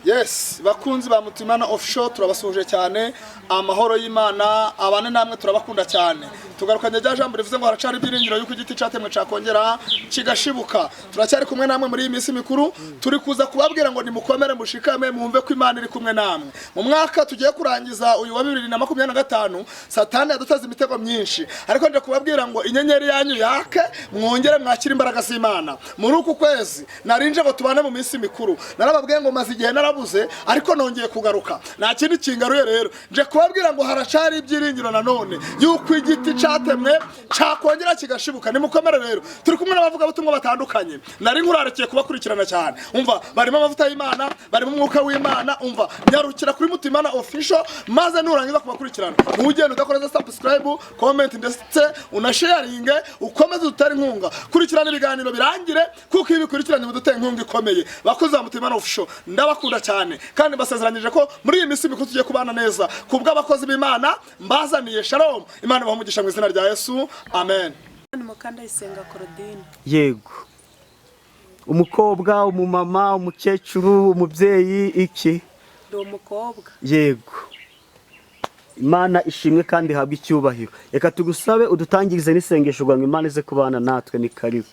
Yes, bakunzi ba Mutimana Official, turabasuhuje cyane. Amahoro y'Imana abane namwe, turabakunda cyane. Tugarukanye rya jambo rivuze ngo haracari ibyiringiro yuko igiti cyatemwe cakongera kigashibuka. Turacyari kumwe namwe muri iyi minsi mikuru, turi kuza kubabwira ngo nimukomere, mushikame, mwumve ko Imana iri kumwe namwe. Mu mwaka tugiye kurangiza uyu wa 2025, Satani yaduteze imitego myinshi, ariko nje kubabwira ngo inyenyeri yanyu yake, mwongere mwakire imbaraga z'Imana. Muri uku kwezi narinje ngo tubane mu minsi mikuru. Narababwiye ngo maze igihe narabuze, ariko nongeye kugaruka, nta kindi kingaruye. Rero nje kubabwira ngo haracari ibyiringiro nanone yuko igiti cyatemwe cyakongera kigashibuka. Nimukomere rero, turi kumwe n'abavugabutumwa batandukanye. Nari nkurarikiye kubakurikirana cyane. Umva, barimo amavuta y'Imana, barimo umwuka w'Imana. Umva, nyarukira kuri Mutimana Official, maze nurangiza kubakurikirana ntugende udakoze subscribe, comment ndetse unasharinge, ukomeze udutere inkunga. Kurikirana ibiganiro birangire, kuko iyo bikurikiranye bidutera inkunga ikomeye. Bakozi ba Mutimana Official, ndabakunda cyane kandi mbasezeranyije ko muri iyi minsi mikuru tugiye kubana neza. Kubw'abakozi b'Imana mbazaniye shalom. Imana ibahe umugisha mu izina rya Yesu, amen. Ni Mukandayisenga Claudine. Yego, umukobwa, umumama, umukecuru, umubyeyi, iki? Ndi umukobwa. Yego, Imana ishimwe kandi ihabwe icyubahiro. Reka tugusabe udutangirize n'isengesho kugira ngo Imana ize kubana natwe. Ni karibu.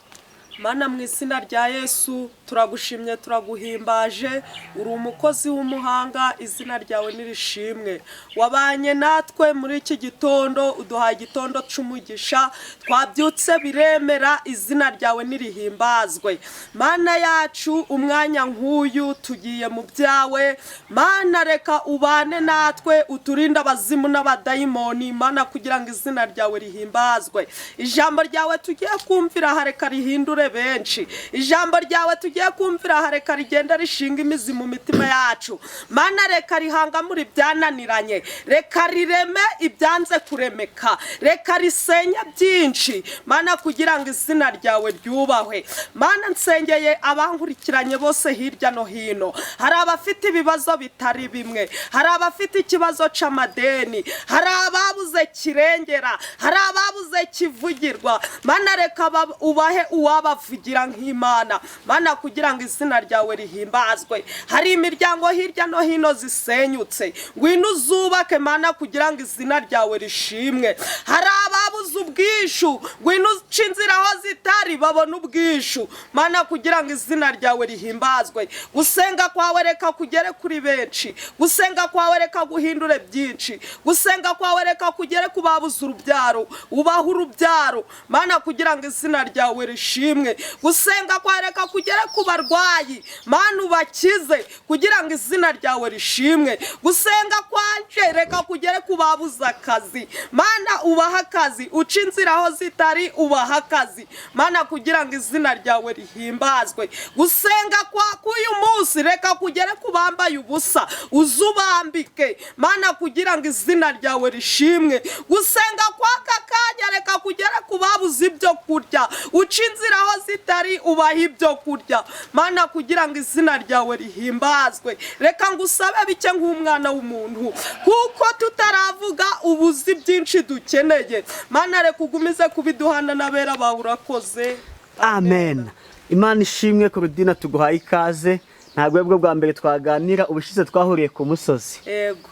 Mana, mu izina rya Yesu, turagushimye, turaguhimbaje. Uri umukozi w'umuhanga, izina ryawe nirishimwe. Wabanye natwe muri iki gitondo, uduhaye igitondo c'umugisha, twabyutse biremera, izina ryawe nirihimbazwe. Mana yacu, umwanya nk'uyu tugiye mu byawe. Mana, reka ubane natwe, uturinde abazimu n'abadayimoni, Mana, kugira ngo izina ryawe rihimbazwe. Ijambo ryawe tugiye kumvira aha, reka rihindure benshi. Ijambo ryawe tugiye kumvira aha, reka rigenda rishinga imizi mu mitima yacu. Mana, reka rihangamure ibyananiranye, reka rireme ibyanze kuremeka, reka risenye byinshi, Mana, kugira ngo izina ryawe ryubahwe. Mana, nsengeye abankurikiranye bose hirya no hino. Hari abafite ibibazo bitari bimwe, hari abafite ikibazo c'amadeni, hari ababuze kirengera, hari ababuze kivugirwa. Mana, reka ubahe uwabavugira nk'Imana, Mana, kugira ngo izina ryawe rihimbazwe. Hari imiryango hirya no hino zisenyutse, ngwino uzubake, Mana, kugira ngo izina ryawe rishimwe. Hari ababuze ubwishu, ngwino uce inzira aho zitari babone ubwishu, Mana, kugira ngo izina ryawe rihimbazwe. Gusenga kwawe reka kugere kuri benshi, gusenga kwawe reka guhindure byinshi, gusenga kwawe reka kugere ku babuze urubyaro, ubahe urubyaro, Mana, kugira ngo izina ryawe rishimwe. Gusenga kwawe reka kugere ku barwayi, Mana, ubakize kugira ngo izina ryawe rishimwe. Gusenga kwanje reka kugere ku babuze akazi, Mana, ubahe akazi, uce inzira aho zitari ubahe akazi, Mana, kugira ngo izina ryawe rihimbazwe. Gusenga kwa k'uyu munsi reka kugere ku bambaye ubusa, uzubambike, Mana, kugira ngo izina ryawe rishimwe. Gusenga kw'aka kanya reka kugere ku babuze ibyo kurya, uce inzira aho zitari ubahe ibyo kurya, Mana, kugira ngo izina ryawe rihimbazwe. Reka ngusabe bike nk'umwana w'umuntu, kuko tutaravuga ubuzi byinshi dukeneye. Mana, reka ugumize kubiduhana n'abera bawe. Urakoze. Amen, Imana ishimwe. Claudine, tuguhaye ikaze. Ntabwo aribwo bwa mbere twaganira, ubushize twahuriye ku musozi. Yego.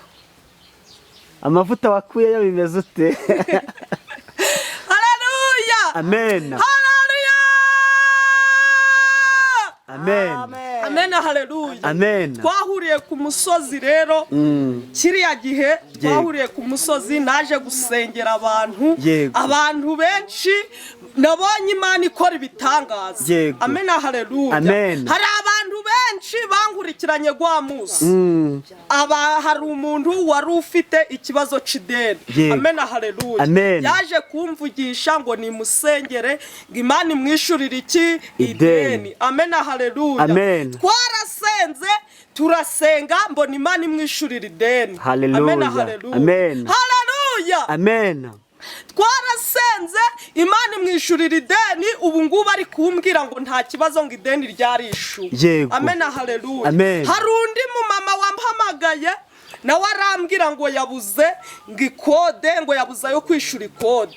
Amavuta wakuyeyo bimeze ute? Haleluya! Amen. Haleluya! Amen. Amen, haleluya! Amen. Twahuriye ku musozi rero. Kiriya gihe twahuriye ku musozi, naje gusengera abantu. Abantu benshi nabonye Imana ikora ibitangaza. Amen, haleluya! Amen. Hari abantu benshi bankurikiranye gwa munsi. Aba hari umuntu wari ufite ikibazo c'ideni. Amen, haleluya! Amen. Yaje kumvugisha ngo nimusengere ngo Imana imwishurire iki? Ideni. Ideni. Amen, haleluya! Amen. Twarasenze, turasenga, mbona Imana imwishurira ideni. Haleluya. Amen, haleluya! Amen. Haleluya! Amen. Twarasenze, Imana imwishurira ideni. Ubu ngubu ari kumbwira ngo nta kibazo, ngo ideni ryarishuwe. Amen, haleluya! Amen. Hari undi mumama wampamagaye. Nawe arambwira ngo yabuze ngo ikode, ngo yabuze ayo kwishyura ikode.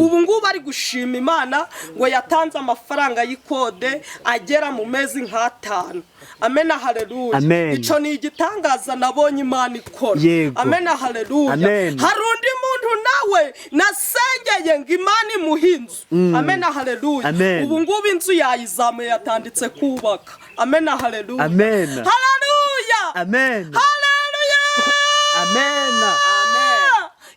Ubu ngubu ari gushima Imana ngo yatanze amafaranga y'ikode agera mu mezi nk'atanu. Amena, haleluya. Amen. Icyo ni igitangaza nabonye Imana ikora. Yego. Amena, haleluya. Amen. Hari undi muntu nawe nasengeye ngo Imana imuhe inzu. Amena, haleluya. Amen. Ubu ngubu inzu yayizamuye, yatanditse kubaka. Amena, haleluya. Amen. Haleluya. Amen. Haleluya. Amen.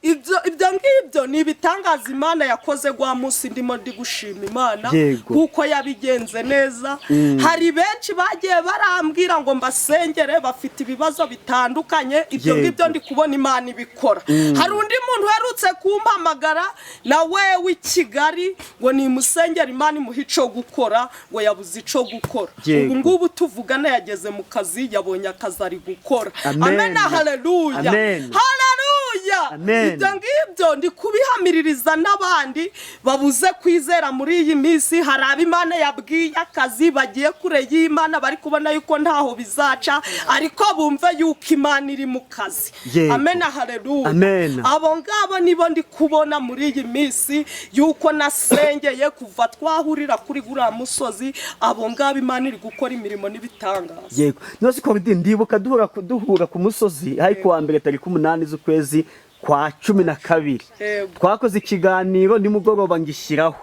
Ibyo ngibyo ni ibitangaza Imana yakoze gwa munsi ndimo ndi gushima Imana kuko yabigenze neza. Hari benshi bagiye barambwira ngo mbasengere, bafite ibibazo bitandukanye. Ibyo ngibyo ndi kubona Imana ibikora. Hari undi muntu uherutse kumpamagara nawe w'i Kigali ngo nimusengere Imana imuhe ico gukora, ngo yabuze ico gukora. Ubu ngubu tuvugana yageze mu kazi, yabonye akazi ari gukora. Amen. Amen, haleluya. Amen. Haleluya. Amen. Ibyo ngibyo ndi kubihamiririza n'abandi babuze kwizera muri iyi minsi. Hari abo Imana yabwiye akazi bagiye kure y'Imana, bari kubona yuko ntaho bizaca, ariko bumve yuko Imana iri mu kazi. Amen, haleluya. Amen. Abo ngabo nibo ndi kubona muri iyi minsi yuko nasengeye kuva twahurira kuri guriya musozi. Abo ngabo Imana iri gukora imirimo n'ibitangaza. Yego, nose Claudine, ndibuka duhura ku musozi hari kuwa mbere tariki 8 z'ukwezi kwa 12. Twakoze ikiganiro nimugoroba ngishyiraho.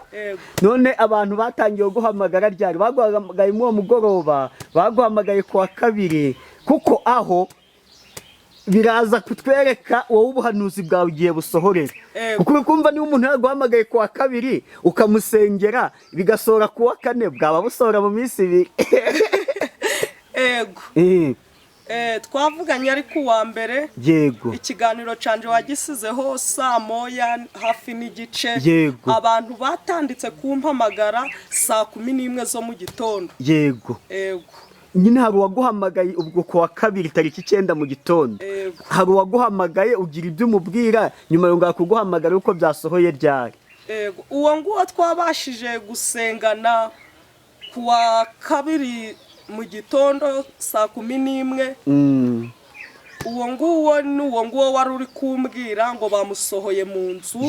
None abantu batangiye guhamagara ryari? Baguhamagaye muri uwo mugoroba, baguhamagaye kuwa kabiri, kuko aho biraza kutwereka wowe ubuhanuzi bwawe ugiye busohorera. Kuko uri kumva niba umuntu yaguhamagaye kuwa kabiri ukamusengera bigasohora kuwa kane, bwaba busohora mu minsi 2. Yego. Twavuganye ariko uwa mbere. Ikiganiro canje wagisizeho saa moya hafi n'igice. Abantu batanditse kumpamagara saa 11 zo mu gitondo. Yego. Nyine hari uwaguhamagaye ubwo kuwa kabiri tariki 9 mu gitondo. Hari uwaguhamagaye ugira ibyo umubwira, nyuma yongera kuguhamagara uko byasohoye ryari? Yego, uwo nguwo twabashije gusengana kuwa kabiri mu gitondo saa 11. Uwo nguwo ni uwo nguwo wari uri kumbwira ngo bamusohoye mu nzu,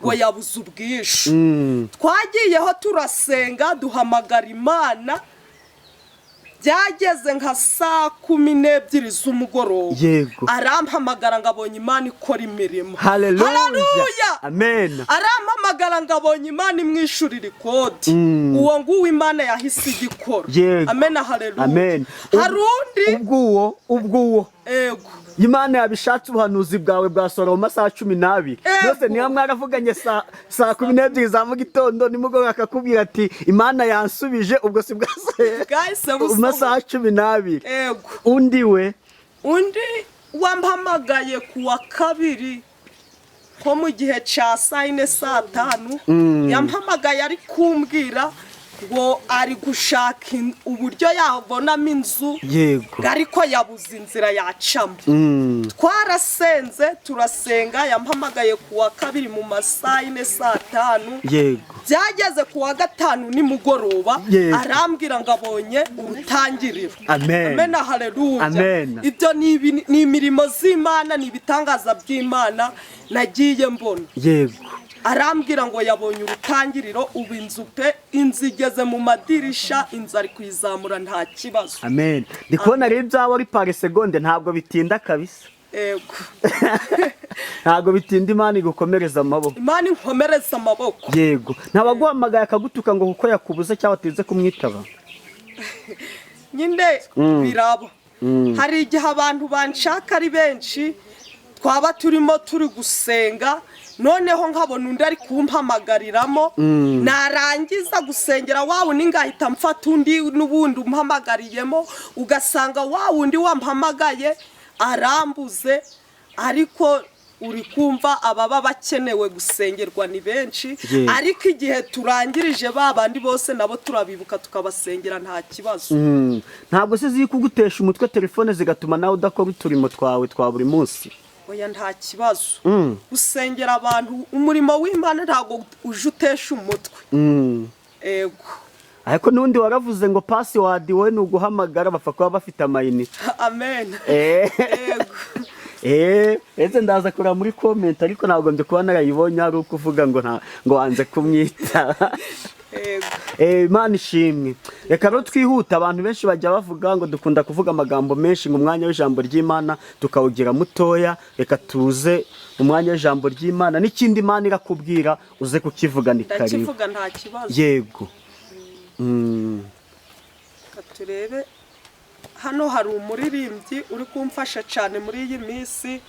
ngo yabuze ubwishyu. Twagiyeho turasenga, duhamagara Imana. Byageze nka saa 12 z'umugoroba, arampamagara ngo abonye Imana ikora imirimo. Haleluya. Haleluya. Amen. Arampamagara ngo abonye Imana imwishurira ikodi. Uwo nguwo Imana yahise igikora. Amen, haleluya. Amen. Hari undi Ubwo uwo Ego. Imana yabishatse, ubuhanuzi bwawe bwasohora mu masaha 12. Nose niba mwaravuganye saa 12 za mu gitondo, nimugoroba akakubwira ati Imana yansubije, ubwo si bwasohoye Bwahise mu busohora. masaha 12? Ego. Undi we? Undi wampamagaye kuwa kabiri nko mu gihe cya saa 4, saa 5, yampamagaye ari kumbwira ngo ari gushaka uburyo yabonamo inzu, ariko yabuze inzira yacamo. Twarasenze, turasenga. Yampamagaye kuwa kabiri mu masaa 4, saa 5. Byageze kuwa gatanu nimugoroba, arambwira ngo abonye urutangiriro. Amen. Amen, haleluya. Amen. Ibyo ni imirimo z'Imana, ni ibitangaza by'Imana nagiye mbona. Arambwira ngo yabonye urutangiriro, ubu inzu pe, inzu igeze mu madirisha, inzu ari kuyizamura nta kibazo. Amen. Ndi kubona rero ibyawe ari par seconde, ntabwo bitinda kabisa. Ego. Ntabwo bitinda, Imana igukomereza amaboko. Imana inkomereza amaboko. Yego, ntabaguhamagaye akagutuka ngo kuko yakubuze cyangwa atinze kumwitaba? Nyine biraba. Hari igihe abantu banshaka ari benshi, twaba turimo turi gusenga, noneho nkabona undi ari kumpamagariramo. Narangiza gusengera wa wundi ngahita mfata undi n'ubundi umpamagariyemo, ugasanga wa wundi wampamagaye arambuze. Ariko uri kumva ababa bakenewe gusengerwa ni benshi. Ariko igihe turangirije ba bandi bose nabo turabibuka tukabasengera nta kibazo. Ntabwo se ziri kugutesha umutwe telefone zigatuma nawe udakora uturimo twawe twa buri munsi? Oya, nta kibazo. Gusengera abantu, umurimo w'Imana ntabwo uje utesha umutwe. Ego. Ariko n'undi waravuze ngo password wowe ni uguhamagara, bapfa kuba bafite amayinite. Amen. Ego. Ese ndaza kureba muri comment, ariko ntabwo ndi kuba narayibonye, hari uko uvuga ngo ngo wanze kumwitaba. Yego. Imana ishimwe. Reka rero twihuta. Abantu benshi bajya bavuga ngo dukunda kuvuga amagambo menshi, ngo umwanya w'ijambo ry'Imana tukawugira mutoya. Reka tuze umwanya w'ijambo ry'Imana, n'ikindi Imana irakubwira uze kukivuga, ni karibu. Ndakivuga, nta kibazo. Yego. Reka turebe hano, hari umuririmbyi uri kumfasha cyane muri iyi minsi.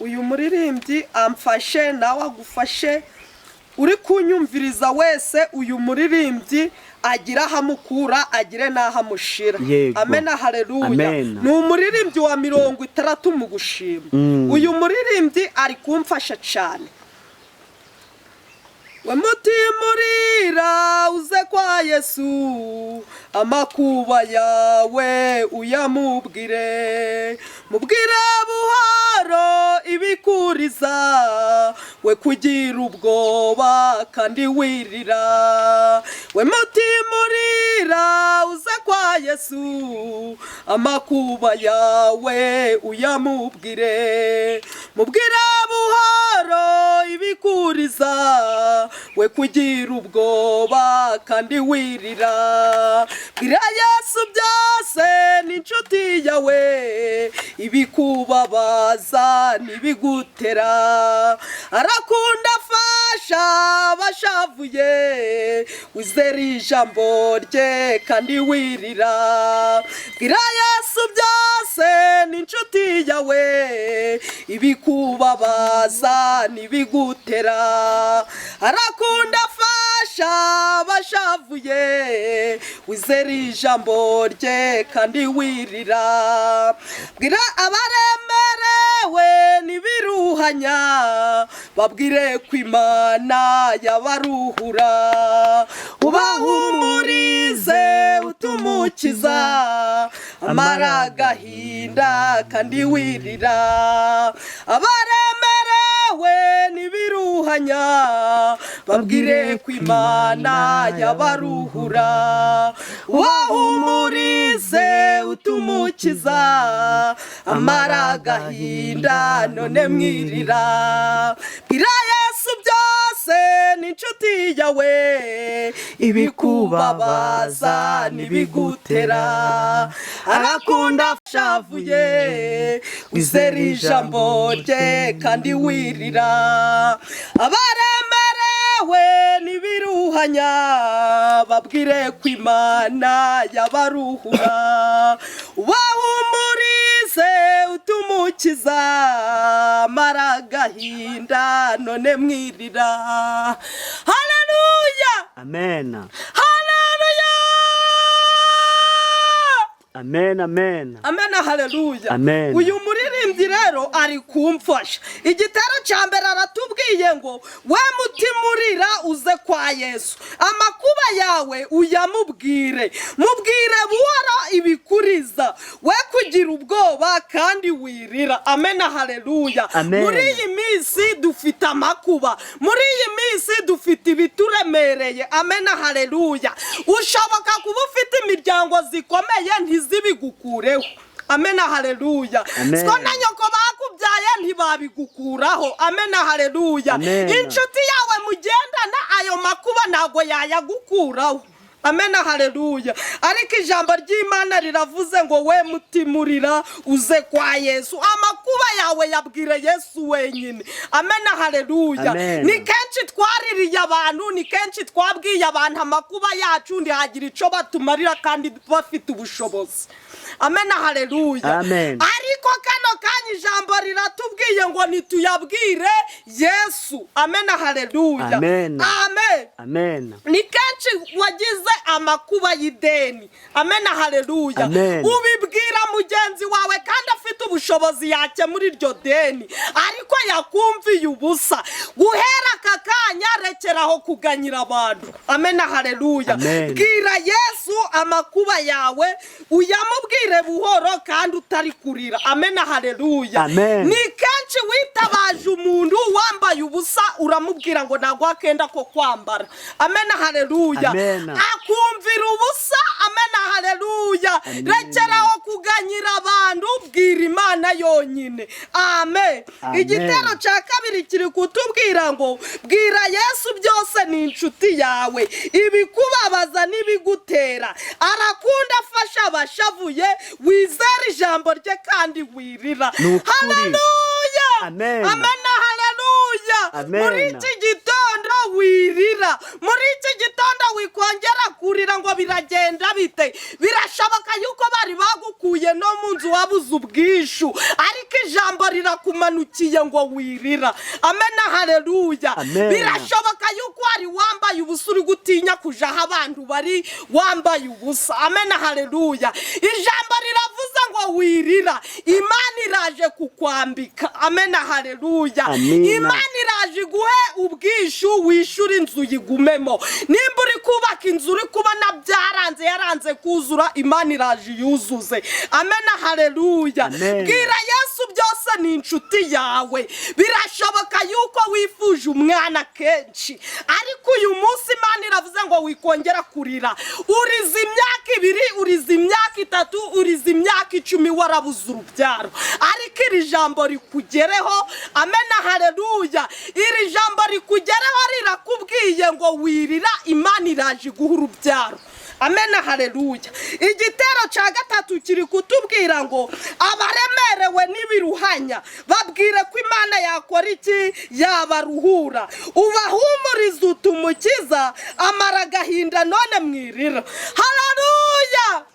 Uyu muririmbyi amfashe, nawe agufashe, uri kunyumviriza wese. Uyu muririmbyi agira aho amukura, agire n'aho amushira. Amena, haleluya. Amen. Ni umuririmbyi wa 60 mu gushima. Uyu muririmbyi ari kumfasha cyane. We mutima urira, uze kwa Yesu, amakuba yawe uyamubwire. Mubwire buhoro ibikuriza, we kugira ubwoba kandi wirira. We mutima urira, uze kwa Yesu, amakuba yawe uyamubwire. Mubwire buhoro ibikuriza, we kugira ubwoba kandi wirira. Bwira Yesu byose, ni inshuti yawe, ibikubabaza ntibigutera. Arakunda, afasha abashavuye, wizera ijambo rye kandi wirira. Bwira Yesu byose, ni inshuti yawe, ibikubabaza ntibigutera. Arakunda, afasha abashavuye, wizera ijambo rye kandi wirira. Bwira abaremerewe n'ibiruhanya, babwire ko Imana yabaruhura. Ubahumurize, utumukiza amara agahinda kandi wirira. Abaremerewe n'ibiruhanya, babwire ko Imana yabaruhura. Ubahumurize, utumukiza amara agahinda none mwirira. Bwira Yesu byose, ni inshuti yawe, ibikubabaza ntibigutera. Arakunda, ashavuye, wizera ijambo rye kandi wirira. Abaremerewe n'ibiruhanya, babwire ko Imana yabaruhura. Ubahumurize, utumukiza amara agahinda none mwirira. Haleluya! Amen. Haleluya! Amen, amen. Amen, haleluya. Amen. Uyu muririmbyi rero ari kumfasha. Igitero cya mbere aratubwiye ngo: "We mutima urira, uze kwa Yesu, amakuba yawe uyamubwire. Mubwire buhoro ibikuriza, we kugira ubwoba kandi wirira." Amen, haleluya. Amen. Muri iyi minsi dufite amakuba, muri iyi minsi dufite ibituremereye. Amen, haleluya. Ushoboka kuba ufite imiryango zikomeye, ntizibigukureho. Amen, haleluya. Amen. Siko na nyoko bakubyaye ntibabigukuraho. Amen, haleluya. Amen. Inshuti yawe mugendana, ayo makuba ntabwo yayagukuraho. Amen, haleluya. Ariko ijambo ry'Imana riravuze ngo: "We mutima urira, uze kwa Yesu, amakuba yawe yabwire Yesu wenyine." Amen, haleluya. Amen. Ni kenshi twaririye abantu, ni kenshi twabwiye abantu amakuba yacu, ntihagira icyo batumarira kandi bafite ubushobozi. Amen, haleluya. Amen. Ariko kano kanya ijambo riratubwiye ngo nituyabwire Yesu. Amen, haleluya. Amen. Amen. Amen. Ni kenshi wagize amakuba y'ideni. Amen, haleluya. Amen. Ubibwira mugenzi wawe kandi afite ubushobozi yakemura iryo deni, ariko yakumviye ubusa. Guhera aka kanya, rekeraho kuganyira abantu. Amen, haleluya. Amen. Bwira Yesu amakuba yawe, uyamubwire buhoro kandi utari kurira. Amen, haleluya. Amen. Ni kenshi Kenshi witabaje umuntu wambaye ubusa, uramubwira ngo ntabwo akenda ko kwambara. Amena, haleluya. Amena. Akumvira ubusa. Amena, haleluya. Rekeraho kuganyira abantu, bwira Imana yonyine. Amen. Amen. Igitero cya kabiri kiri kutubwira ngo bwira Yesu byose, ni inshuti yawe, ibikubabaza n'ibigutera arakunda, afasha abashavuye. Wizere ijambo rye kandi wirira. Ni ukuri. Haleluya. Amen. Amena, haleluya. Amen. Muri iki gitondo wirira, muri iki gitondo wikongera kurira ngo biragenda bite. Birashoboka yuko bari bagukuye no mu nzu, wabuze ubwishu, ariko ijambo rirakumanukiye ngo wirira. Amena, haleluya. Amen. Birashoboka yuko wari wambaye ubusa, uri gutinya kuja aho abantu bari wambaye ubusa. Amena, haleluya. Ijambo riravuze ngo wirira, Imana iraje kukwambika. Amena, haleluya. Amina. Imana iraje iguhe ubwishu, wishyura inzu yigumemo. Nimba uri kubaka inzu, uri kubona byaranze, yaranze kuzura, Imana iraje yuzuze. Amena, haleluya. Amen. Bwira Yesu byose, ni inshuti yawe. Birashoboka yuko wifuje umwana kenshi, ariko uyu munsi Imana iravuze ngo wikongera kurira. Uriza imyaka 2, uriza imyaka 3, uriza imyaka 10 warabuze urubyaro, ariko iri jambo rikugereho. Amena, haleluya. Iri jambo rikugereho, rirakubwiye ngo wirira, Imana iraje iguha urubyaro. Amena, haleluya. Igitero cya gatatu kiri kutubwira ngo abaremerewe n'ibiruhanya babwire ko Imana yakora iki? Yabaruhura. Ubahumuriza utumukiza amara agahinda, none mwirira. Haleluya.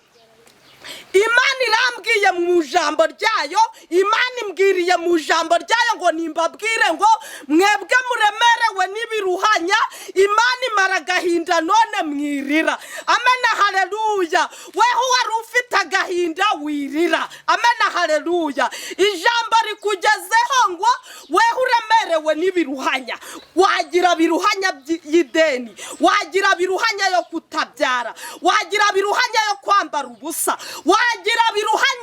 Imana irambwiye mu ijambo ryayo, Imana imbwiriye mu ijambo ryayo ngo nimbabwire ngo mwebwe muremerewe n'ibiruhanya, Imana imara agahinda, none mwirira. Amena, haleluya. Weho wari ufite agahinda, wirira. Amena, haleluya. Ijambo rikugezeho ngo weho uremerewe n'ibiruhanya, wagira biruhanya y'ideni, wagira biruhanya yo kutabyara, wagira biruhanya yo kwambara ubusa, wagira biruhanya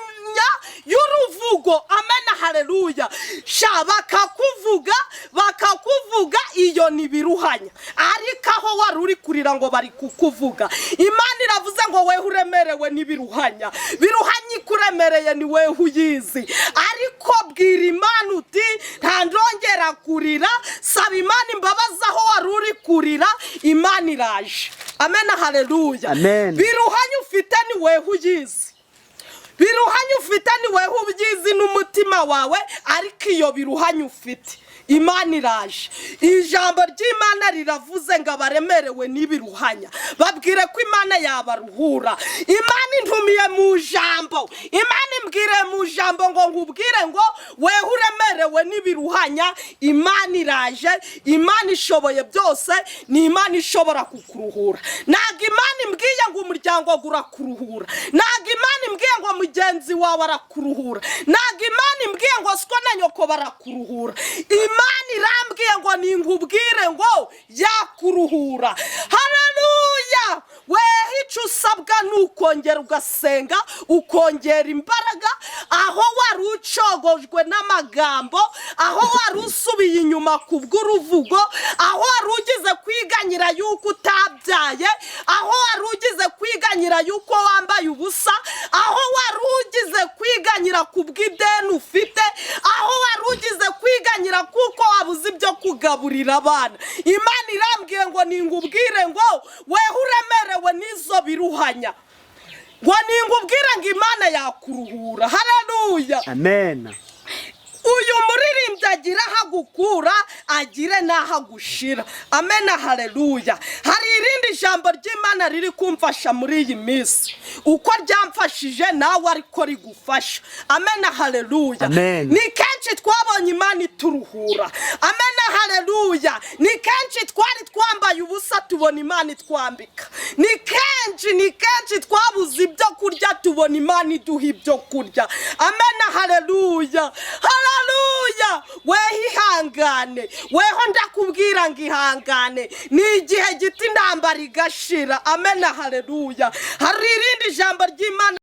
y'uruvugo. Amena, haleluya. Sha bakakuvuga, bakakuvuga, iyo ni biruhanya. Ariko aho wari uri kurira ngo bari kukuvuga, Imana iravuze ngo weho uremerewe n'ibiruhanya, biruhanya ikuremereye ni weho uyizi, ariko bwira Imana uti nta ndongera kurira. Saba Imana imbabazi aho wari uri kurira, Imana iraje. Amena, haleluya. Amen. Biruhanya ufite ni weho uyizi, biruhanya ufite ni weho ubyizi n'umutima wawe, ariko iyo biruhanya ufite, Imana iraje. Ijambo ry'Imana riravuze ngo abaremerewe n'ibiruhanya babwire ko Imana yabaruhura. Imana intumiye mu jambo, Imana imbwire mu jambo ngo nkubwire ngo weho uremerewe n'ibiruhanya, Imana iraje. Imana ishoboye byose, ni Imana ishobora kukuruhura. Ntabwo Imana imbwiye ngo umuryango urakuruhura, ntabwo Imana imbwiye ngo mugenzi wawe arakuruhura, ntabwo Imana imbwiye ngo siko na nyoko barakuruhura. Imana irambwiye ngo ninkubwire ngo yakuruhura. Haleluya. Weho icyo usabwa ni ukongera ugasenga, ukongera imbaraga aho wari ucogojwe n'amagambo, aho wari usubiye inyuma ku bw'uruvugo, aho wari ugize kwiganyira yuko utabyaye, aho wari ugize kwiganyira yuko wambaye ubusa, aho wari ugize kwiganyira ku bw'ideni ufite, aho wari ugize kwiganyira kuko wabuze ibyo kugaburira abana. Imana irambwiye ngo ningubwire ngo weho uremerewe n'izo biruhanya, ngo ningubwire ngo Imana yakuruhura. Haleluya. Amen. Uyu muririmbyi agira aho agukura, agire n'aho agushira. Amena, haleluya. Hari irindi jambo ry'Imana riri kumfasha muri iyi minsi, uko ryamfashije nawe ariko rigufasha. Amena, haleluya. Amen. Ni kenshi twabonye Imana ituruhura. Amena, haleluya. Ni kenshi twari twambaye ubusa, tubona Imana itwambika. Ni kenshi, ni kenshi twabuze ibyo kurya, tubona Imana iduha ibyo kurya. Amena, haleluya. Haleluya. Weho ihangane, weho ndakubwira ngo ihangane, ni igihe gito intambara igashira. Amena, haleluya. Hari irindi jambo ry'Imana.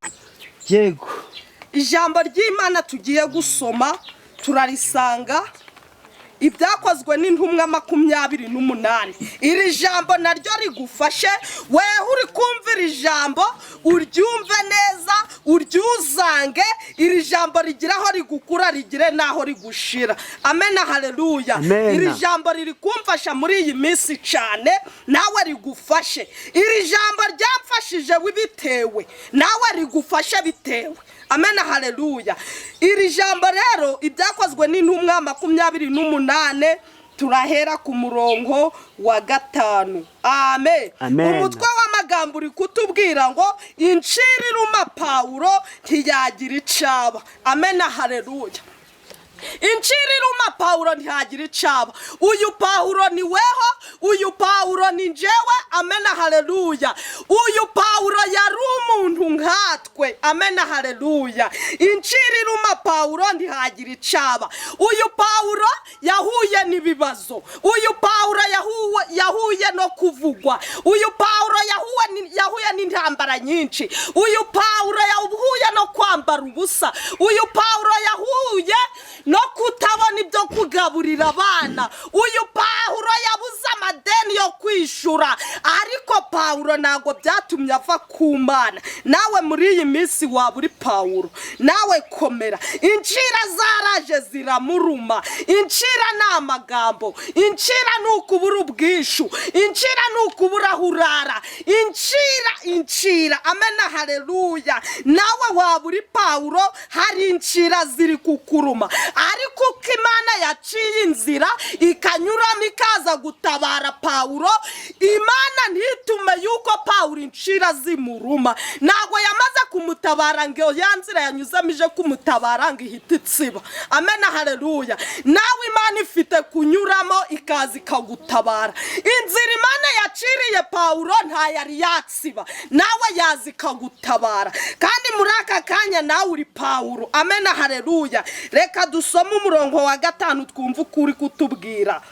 Yego. Ijambo ry'Imana tugiye gusoma Turarisanga Ibyakozwe n'Intumwa 28. Iri jambo naryo rigufashe, weho uri kumva iri jambo, uryumve neza, uryuzange. Iri jambo rigira aho rigukura, rigire n'aho rigushira. Amena, haleluya. Amena. Iri jambo riri kumfasha muri iyi minsi cyane, nawe rigufashe. Iri jambo ryamfashije bitewe, nawe rigufashe bitewe. Amena, haleluya. Iri jambo rero, Ibyakozwe n'Intumwa 28, turahera ku murongo wa 5. Amen. Amen. Umutwe w'amagambo uri kutubwira ngo incira iruma Pawulo ntiyagira icaba. Amena, haleluya. Incira iruma Pawulo ntihagira icaba. Uyu Pawulo ni weho, uyu Pawulo ni njyewe. Amena, haleluya. Uyu Pawulo yari umuntu nkatwe. Amena, haleluya. Incira iruma Pawulo ntihagira icaba. Uyu Pawulo yahuye n'ibibazo, uyu Pawulo yahuye no kuvugwa, uyu Pawulo yahuye n'intambara nyinshi, uyu Pawulo yahuye no kwambara ubusa, uyu Pawulo yahuye no kutabona ibyo kugaburira abana, uyu Pawulo yabuze amadeni yo kwishura. Ariko Pawulo ntabwo byatumye ava ku Mana. Nawe muri iyi minsi waba uri Pawulo, nawe komera. Incira zaraje ziramuruma. Incira ni amagambo, incira ni ukubura ubwishu, incira ni ukubura aho urara, incira, incira. Amena, haleluya. Nawe waba uri Pawulo, hari incira ziri kukuruma, ariko uko Imana yaciye inzira ikanyuramo ikaza gutabara Pawulo, Imana ntitume yuko Pawulo incira zimuruma. Ntabwo yamaze kumutabara ngo ya nzira yanyuzemo ije kumutabara ngo ihite itsiba. Amena, haleluya. Nawe Imana ifite kunyuramo ikaza ikagutabara. Inzira Imana yaciriye Pawulo ntayari yatsiba, nawe yaza ikagutabara. Kandi muri aka kanya nawe uri Pawulo. Amena, haleluya. Reka dusome umurongo wa 5 twumve uko uri kutubwira.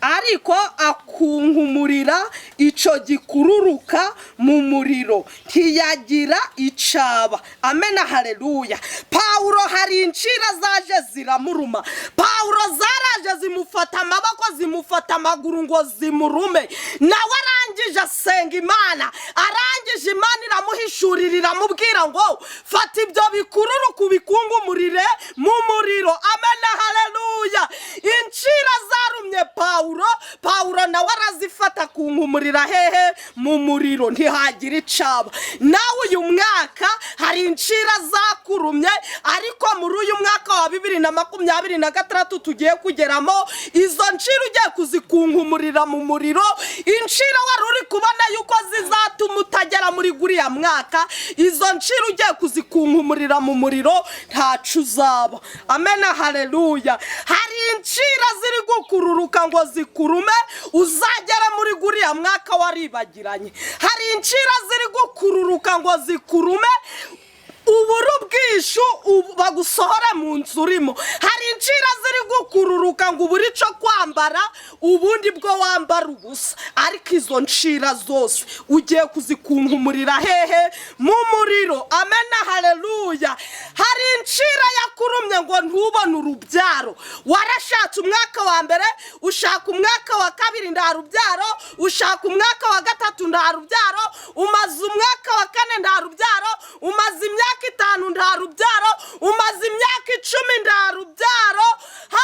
Ariko akunkumurira ico gikururuka mu muriro, ntiyagira icaba. Amena, haleluya. Pawulo hari incira zaje ziramuruma. Pawulo zaraje zimufata amaboko, zimufata amaguru ngo zimurume. Nawe arangije asenga Imana, arangije Imana iramuhishurira, iramubwira ngo fata ibyo bikururuka ubikungumurire mu muriro. Amena, haleluya. Incira zarumye Pawulo, Pawulo nawe arazifata kunkumurira hehe? Mu muriro, ntihagira icaba. Nawe uyu mwaka hari incira zakurumye, ariko muri uyu mwaka wa 2026 tugiye kugeramo, izo ncira ugiye kuzikunkumurira mu muriro. Incira wari uri kubona yuko zizatuma utagera muri guriya mwaka, izo ncira ugiye kuzikunkumurira mu muriro, ntacu uzaba. Amena, haleluya. Hari incira ziri gukururuka ngo zikurume uzagera muri guriya mwaka waribagiranye. Hari incira ziri gukururuka ngo zikurume ubura ubwishu bagusohora mu nzu urimo. Hari incira ziri gukururuka ngo ubure ico kwambara, ubundi bwo wambara ubusa. Ariko izo ncira zose ugiye kuzikunkumurira hehe? Mu muriro. Amena, haleluya. Hari incira yakurumye ngo ntubone urubyaro. Warashatse umwaka wa mbere, ushaka umwaka wa kabiri nta rubyaro, ushaka umwaka wa gatatu nta rubyaro, umaze umwaka wa kane nta rubyaro, umaze imyaka 5 nta rubyaro, umaze imyaka 10 nta rubyaro.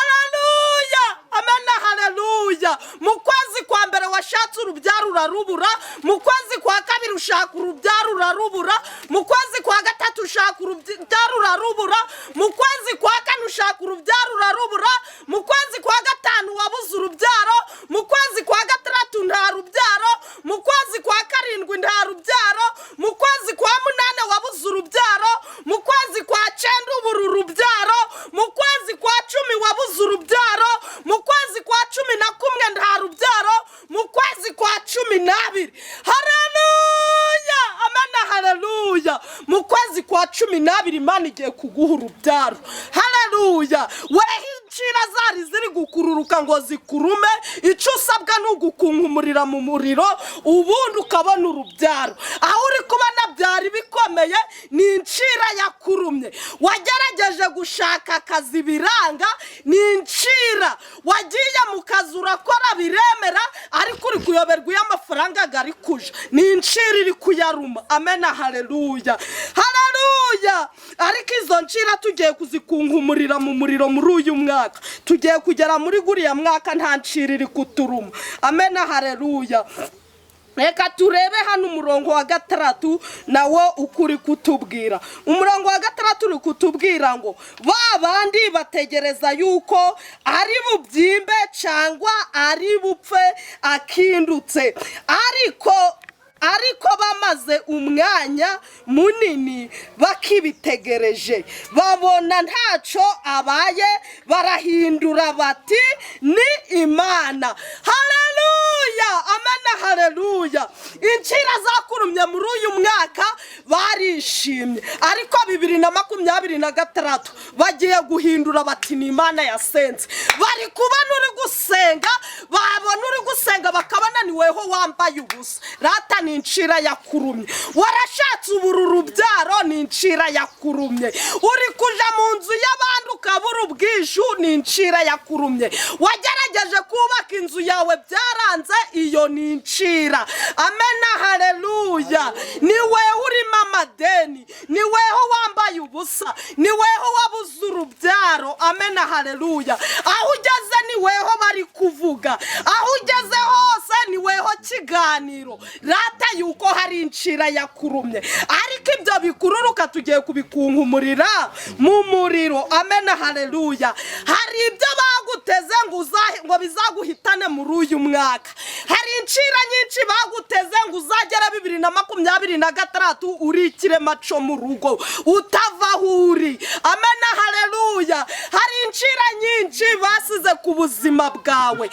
Haleluya, amena, haleluya. Mu kwezi kwa mbere washatse urubyaro urarubura, mu kwezi kwa kabiri ushaka urubyaro urarubura, mu kwezi kwa gatatu ushaka urubyaro urarubura, mu kwezi kwa kane ushaka urubyaro urarubura, mu kwezi kwa gatanu wabuze urubyaro, mu kwezi kwa gatandatu nta rubyaro, mu kwezi kwa karindwi nta rubyaro, mu kwezi kwa munane wabuze urubyaro, mu kwezi kwa 9 ubura urubyaro, mu kwezi kwa 10 wabuze urubyaro, mu kwezi kwa 11 nta rubyaro, mu kwezi kwa 12. Haleluya, amena, haleluya. Mu kwezi kwa 12 Imana igiye kuguha urubyaro. Haleluya. Weho Incira zari ziri gukururuka ngo zikurume, icyo usabwa ni ugukunkumurira mu muriro, ubundi ukabona urubyaro. Aho uri kubona byari bikomeye ni incira yakurumye. Wagerageje gushaka akazi biranga, ni incira. Wagiye mu kazi urakora biremera, ariko uri kuyoberwa iyo amafaranga ari kuja, ni incira iri kuyaruma. Amena, haleluya, haleluya. Ariko izo ncira tugiye kuzikunkumurira mu muriro muri uyu mwaka. Tugiye kugera muri guriya mwaka nta ncira iri kuturuma. Amena, haleluya. Reka turebe hano umurongo wa 6 nawo ukuri kutubwira. Umurongo wa 6 uri kutubwira ngo ba bandi bategereza yuko ari bubyimbe cyangwa ari bupfe akindutse, ariko bamaze umwanya munini bakibitegereje, babona ntacyo abaye, barahindura bati ni Imana. Haleluya, amena, haleluya. Incira zakurumye muri uyu mwaka barishimye, ariko 2026 bagiye guhindura bati ni Imana yasenze. Bari kubona uri gusenga, babona uri gusenga bakabona ni weho wambaye ubusa. Rata ni incira yakurumye. Warashatse ubura urubyaro, ni incira yakurumye. Uri kuja mu nzu y'abandi ukabura ubwishyu, ni incira yakurumye. Wagerageje kubaka inzu yawe byaranze, iyo ni incira. Amena, haleluya. Ni weho urimo amadeni, ni weho wambaye ubusa, ni weho wabuze urubyaro. Amena, haleluya. Aho ugeze ni weho bari kuvuga, aho ugeze hose ni weho kiganiro. Rata yuko hari incira yakurumye, ariko ibyo bikururuka tugiye kubikunkumurira mu muriro. Amena, haleluya. Hari ibyo baguteze ngo bizaguhitane muri uyu mwaka. Hari incira nyinshi baguteze ngo uzagera 2026 uri ikirema cyo mu rugo, utava aho uri. Amena, haleluya. Hari incira nyinshi basize ku buzima bwawe,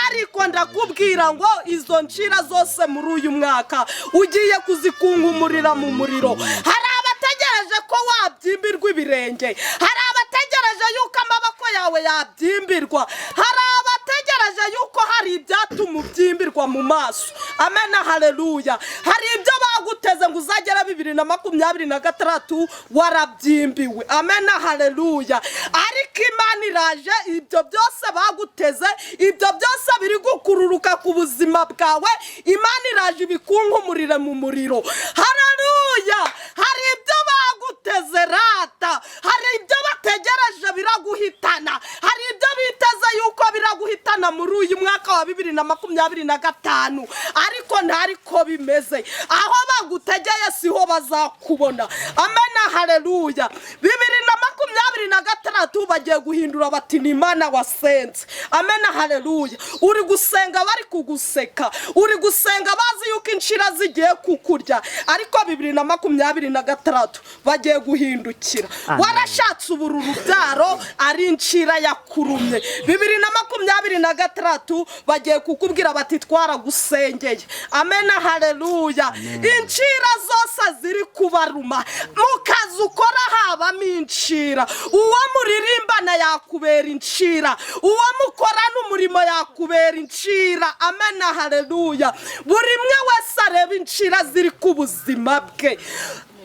ariko ndakubwira ngo izo ncira zose muri uyu mwaka ugiye kuzikunkumurira mu muriro. Hari abategereje ko wabyimbirwa ibirenge, hari abategereje yuko amaboko yawe yabyimbirwa, hari abategereje yuko hari ibyatuma ubyimbirwa mu maso. Amena, haleluya. Hari ibyo baguteze ngo uzagera 2026 warabyimbiwe. Amena, haleluya. Ariko Imana iraje, ibyo byose baguteze, ibyo byose biri gukururuka ku buzima bwawe, Imana iraje ibikunkumurire mu muriro. Haleluya. Hari ibyo baguteze rata, hari ibyo bategereje biraguhitana, hari ibyo biteze yuko biraguhitana muri uyu mwaka wa 2025, ariko ntariko bimeze. Aho bagutegeye siho bazakubona. Amena, haleluya. 2026 bagiye guhindura bati ni Imana wasenze. Amena, haleluya. Uri gusenga bari kuguseka, uri gusenga bazi yuko incira zigiye kukurya, ariko 2026 bagiye guhindukira. Warashatse ubura urubyaro, ari incira yakurumye. 2026 bagiye kukubwira bati twaragusengeye. Amena, haleluya. Incira zose ziri kubaruma mu kazi ukora habamo incira, uwo muririmbana yakubera incira, uwo mukorana umurimo yakubera incira. Amena, haleluya. Buri umwe wese areba incira ziri ku buzima bwe.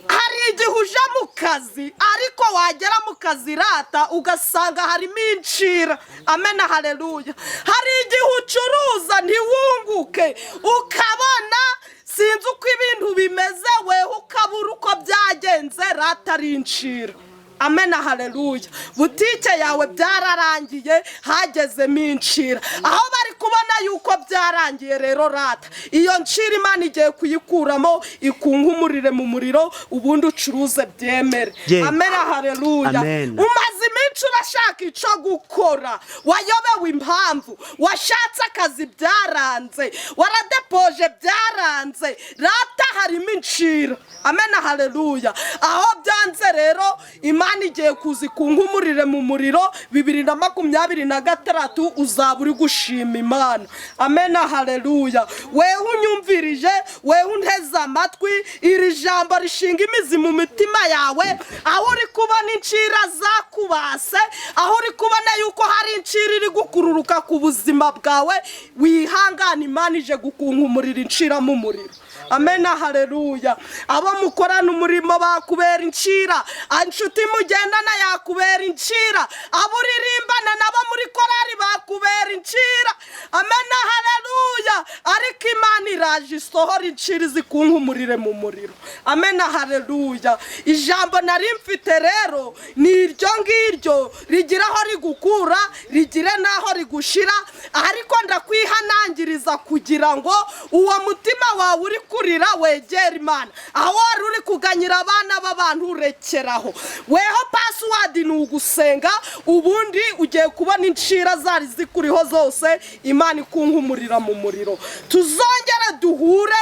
Hari igihe uja mu kazi, ariko wagera mu kazi rata ugasanga harimo incira. Amena, haleluya. Hari igihe ucuruza ntiwunguke, ukabona sinzi uko ibintu bimeze, weho ukabura uko byagenze, rata ari incira. Amena, haleluya. Butike yawe byararangiye, hagezemo incira. Aho bari kubona yuko byarangiye rero rata, iyo ncira Imana igiye kuyikuramo, ikunkumurire mu muriro, ubundi ucuruze byemere. Amena, haleluya. Umaze iminsi urashaka icyo gukora, wayobewe impamvu, washatse akazi byaranze, waradepoje byaranze, rata harimo incira. Amena, haleluya. Aho byanze rero Imana igiye kuzikunkumurire mu muriro. 2026 uzaba uri gushima Imana. Amena, haleluya. Wewe unyumvirije, wewe unteze amatwi, iri jambo rishinga imizi mu mitima yawe. Aho uri kubona incira zakubase ibase, aho uri kubona yuko hari incira iri gukururuka ku buzima bwawe, wihangane, Imana ije gukunkumurira incira mu muriro. Amena, haleluya. Abo mukorana umurimo bakubera incira, inshuti mugendana yakubera incira, abo uririmbana nabo muri korari bakubera incira. Amena, haleluya. Ariko Imana iraje isohora incira izikunkumurire mu muriro. Amena, haleluya. Ijambo nari mfite rero ni iryo ngiryo, rigira aho rigukura, rigire n'aho rigushira, ariko ndakwihanangiriza kugira ngo uwo mutima wawe uri kurira wegere Imana. Aho wari uri kuganyira abana b'abantu, urekeraho. Weho password ni ugusenga, ubundi ugiye kubona incira zari zikuriho zose Imana ikunkumurira mu muriro. Tuzongere duhure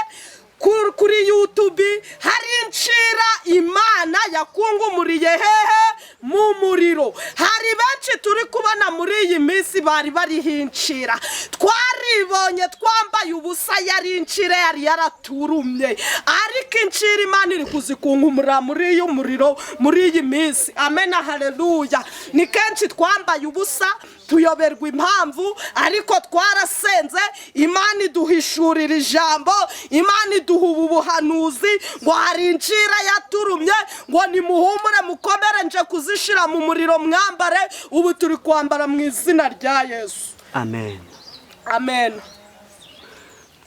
kuri YouTube hari incira Imana yakungumuriye hehe? Mu muriro. Hari benshi turi kubona muri iyi minsi bari bariho incira, twaribonye twambaye ubusa, yari incira yari yaraturumye, ariko incira Imana iri kuzikunkumurira muri uyu muriro muri iyi minsi. Amena, haleluya. Ni kenshi twambaye ubusa tuyoberwa impamvu, ariko twarasenze, Imana iduhishurira ijambo, Imana iduha ubu buhanuzi ngo hari incira yaturumye, ngo nimuhumure mukomere, nje kuzishira mu muriro mwambare. Ubu turi kwambara mu izina rya Yesu. Amen. Amen.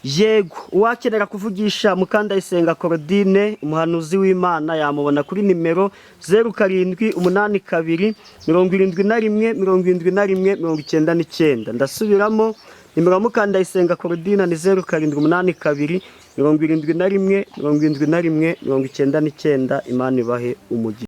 Yego, uwakenera kuvugisha Mukandayisenga Claudine, umuhanuzi w'Imana, yamubona kuri nimero 0782717199. Ndasubiramo, nimero ya Mukandayisenga Claudine ni 0782717199. Imana ibahe umugisha.